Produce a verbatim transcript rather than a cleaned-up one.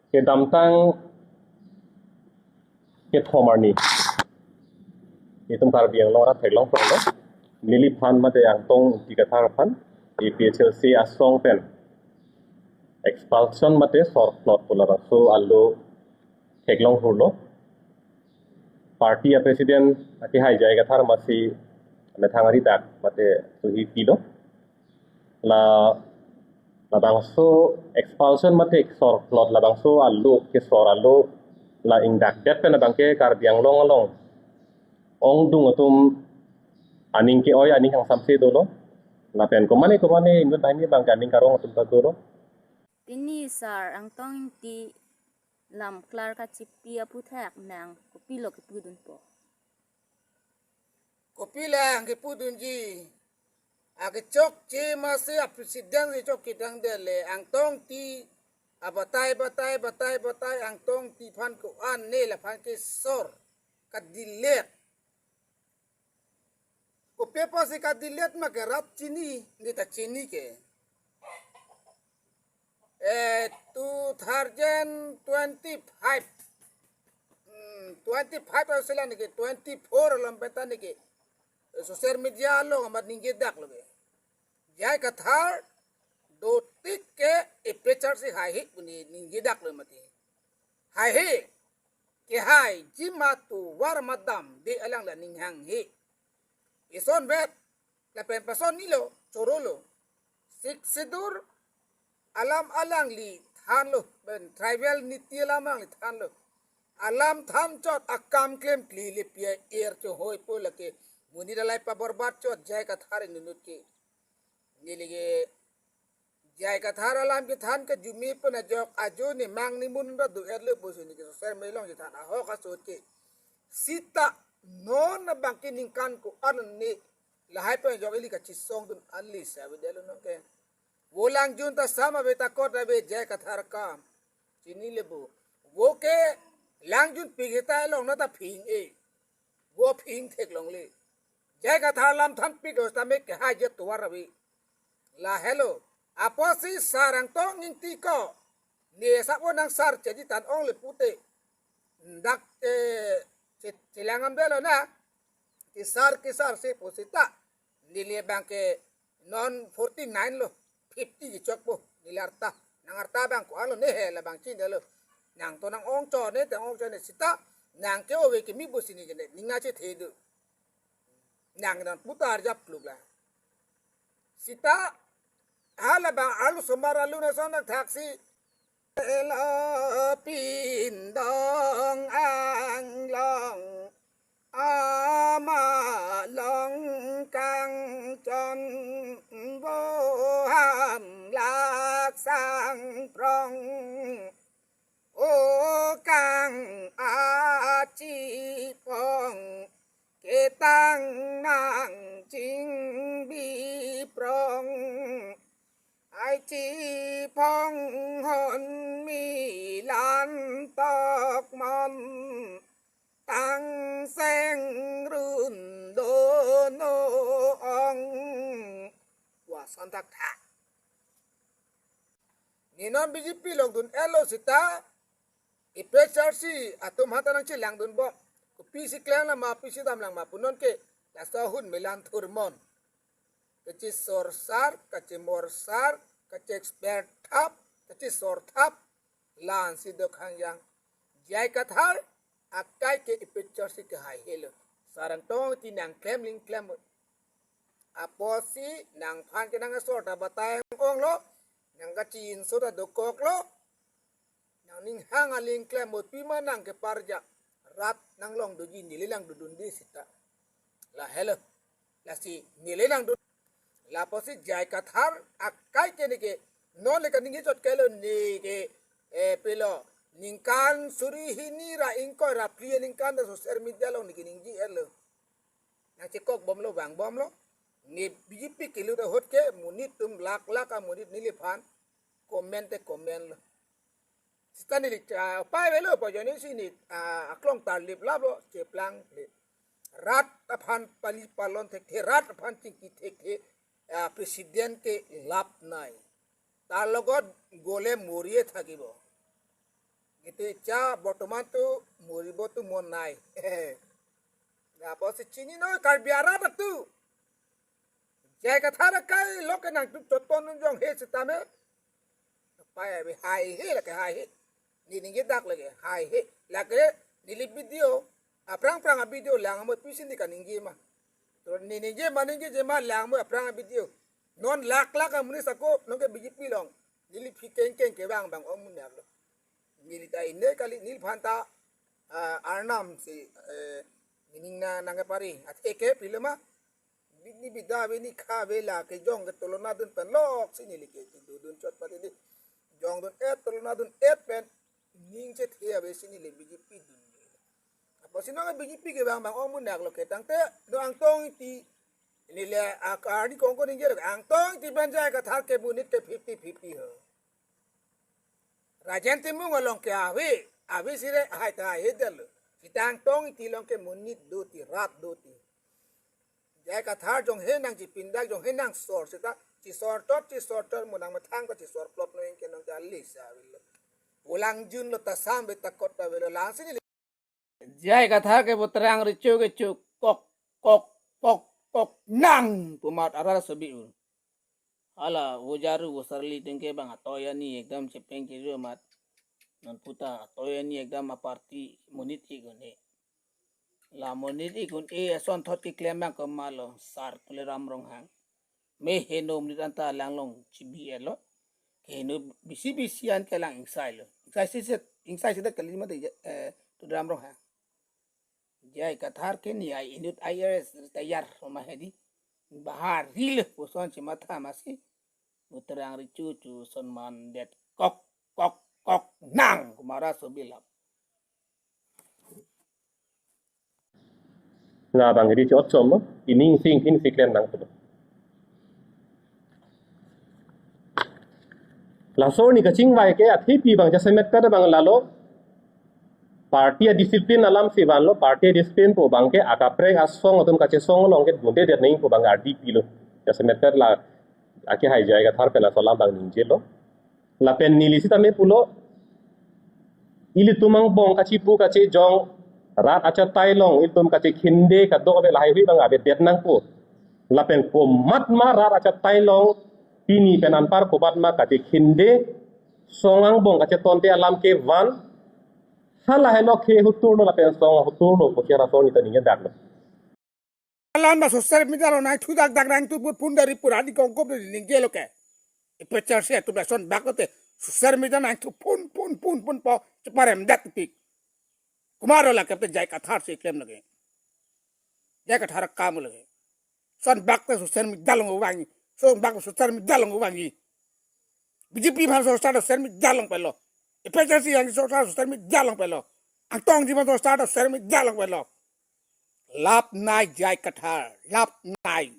Kedamtang kethom arni itum Karbi Anglong arat theklong pon lo. Neliphan mate Angtong Ingti Kathar aphan A P H L C asong pen expulsion mate sorplot pu labangso alo theklong hurlo. Party a president akehai J I Kathar masi methang ari dak mate suhi pilo. La labangso expulsion mate sorplot labangso alo kesor alo la ingdakdet pen abangke Karbi Anglong along ongdung atum aning ke-oi aning hangsamse dolo. Lapen komane komane inut banghini abangke aning karong atum ta dolo. Pini sar Angtong Ingti lam klar kachipi aphuthak nang kopilo kepudunpo? Kopi lang kepudunji? Akechokche masi a president si chokche tangdet le Angtong Ingti abatai batai batai batai Angtong Ingti aphan ko-an ne laphan kesor kadilet. Kopi apotsi kadilet ma ke rat chini, ne ta chini ke. Eh, two thousand twenty-five. Hmm, twenty-five arlo si la neke, twenty-four along pen ta neke. Eh, social media along amat ningje dak lo be. J I Kathar dotik ke A P H L C haihe pu ne ningje dak lo mati. Haihe. Kehaiji ma tovar ma damde alang la aning hanghe. Ison vet lapen pason nilo, chorolo. Sixth Schedule alam alangli thanlo, pen tribal niti alam alangli thanlo. Alam than chot akam klemkle le pi a-er chohoipo lake. Monit alai paborbat chot J I Kathar inut ke. Neli ke J I Kathar alam kethan ke jumi pen ajok ajo ne mang ne mun ra do-et le pusi neke social media along chethan ahok asot ke. Sita non abangke ningkan ko-an ne lahai pen ajok ili kachisongdun ali sa ave det lo nonke. Vo langjun ta sam ave ta kot ave J I Kathar akam. Chini le vo. Vo ke langjun pik heta along na ta phing-e. Vo phing theklongle. J I Kathar alam thanpik lo sitame kehaiji atovar ave. Lahelo. Apotsi sar Angtong Ingti ko ne sabo nang sar cheji tan-ong le pute. Dak, eh, che-, chelang damdet lo na. Kesar kesar si pu sita. Neli abangke non forty nine lo, fifty kechokpo, neli arta. Nang arta abang ko-an lo ne he labang chinidetlo. Nang to nang-ong chot ne, nang-ong chot ne sita, nang ke-ove keme pusi ne jene, ning na chethe do. Nang non putar japluk la. Sita, halabang arlo osomar alun ason thaksi. Elo pindong anglong ama long kangchon boham laksang prong. O kang achipong ketang nang chingbi prong. Ai chipong hon milan tokmon tang seng run dono ong. Wa son thakthak. Ne non B J P longdun-et lo sita, A P H L C atum aphan ta nangchelangdunbom. Kopisi klem lama, pisi dam lang ma pu nonke, laso ahut milan thurmon. Kachesorsar, kachemorsar, kache-expel thap, kachesor thap, la-ansi do khangjang. J I Kathar akai ke A P H L C ke haihelo. Sar Angtong Ingti nangklem lingklem. Apotsi nangphan ke nang asor ta batai ong lo, nang kachinso ta dokok lo. Nangning hang aling klem mot pima nang keparja. Rat nanglong doji neli langdodunde sita. Lahelo. Lasi neli langdun. Lapusi J I Kathar akai ke neke non le kaningje chot kelo neke, eh, pilo ningkan suri hini ra ingkoi ra phli aningkan ta social media along neke ningje-etlo. Nangchekokbomlo, vangbomlo. Ne B J P kelut ahut ke monit atum lakh lakh amonit neliphan comment te comment lo. Sita neli, ah, pai avelo pu ajoine si ne, ah, aklong tarlip laplo, cheplang le. Rat aphan pali palon thekthe, rat aphan chingki thekthe, ah, president ke lab nai. Tar logot gole moriye thakibo. Techa bortoman tu muribo tu mon nai. Apotsi chinine Karbi arat atum. J I Kathar akai lo ke nangtum chotpon jong he sitame. Pai abi haihe lake haihe. Ne ningjedak lake haihe. Lake neli video. Aphrang phrang a-video lang mo pisi ne kaningje ma. To ne ningje ma ningjeje ma lang mo aphrang a-video. Non lakh lakh amonit ako nonke B J P along. Neli phi kengkeng kevang abang ong munak lo. Neli ta ine kali neliphan ta, ah, arnam si, eh, meaning na nangkepari. Athe ke pilo ma. Bini bida bini kha vela kejong ke tulona dun pen lok si neli ke dudun chot pati di. Jongdun-et tulona dun-et pen ning chethe ave si neli B J P dun. Apotsi nonke B J P kevang abang ong munak lo ke tangte do Angtong Ingti. Neli akardi kongko ningje lo Angtong Ingti pen J I Kathar ke monit ke fifty fifty ho. Rajen Timung along ke ave, ave sire hai ta hai hedal lo. Sita Angtong Ingti along ke monit do ti, rat do ti. J I Kathar jong he nangchipindak jong he nangsor sita chisor tot chisor tot mo nangmethang ta chisor plot no ingke nong jali sa avelo. Pulang jun lo ta sam be ta kot ta avelo lang si neli. J I Kathar ke bo terang recho ke chu kok kok kok kok nang pu amat arat asobi un. Hala vo jaru vo sarli atum ke bang atoi ani ekdam chepeng kiri amat. Non puta atoi ani ekdam aparty monit ik un-e. La monit ik un-e asonthot keklem abang komatlo sar Tuliram Ronghang. Me heno monit anta alanglong chibi-et lo. Keheno bisi bisi an ke alang ingsai lo. Ingsai si set, ingsai si det kali mate, eh, Tuliram Ronghang. J I Kathar ke ni ai inut I R S retire ma hedi. Bahar ril puson chimatha masi. Bo terang recho chu son mandet kok kok kok nang pu amat arat asobi lap. Na bang ri chot chom no, ining sing hin siklem nang pulo. Laso arni kachingvai ke athepi abang jasemet kada abang lalo. Party a-discipline alam si vanlo, party a-discipline pu abang ke akaprek asong atum kachesong along ke dunde det nangji pu abang ardi pilo. Jasemet kada la ake hai J I Kathar pen laso alam abang ningjelo. Lapen neli sitame pulo, ilitum angbong kachipu kachejong, rat achatai along ilitum kachekhinde kadokave lahai hui abang avedet nangpo. Lapen komat ma rat achatai along pini pen anpar komat ma kachekhinde, song angbong kachetonte alam kevan, hala helo ke hutur lo lapen song hutur lo pu ke laso arni ta ningjedak lo. Alam ba social media along nangthu dak dak nangthu pun pun dari pura di kongkop di ningjelo ke. Ipe charsi atum lason bak lote social media nangthu pun pun pun pun po cheparem dak tik. Komatlo lake te J I Kathar si klem lake. J I Kathar akam lake. Son bak te social media along vangji. Son bak social media along vangji. B J P aphan sorkar social media along pelo. A P H L C yang sorkar social media along pelo. Angtong Ingti aphan sorkar social media along pelo. Lap nai J I Kathar, lap nai.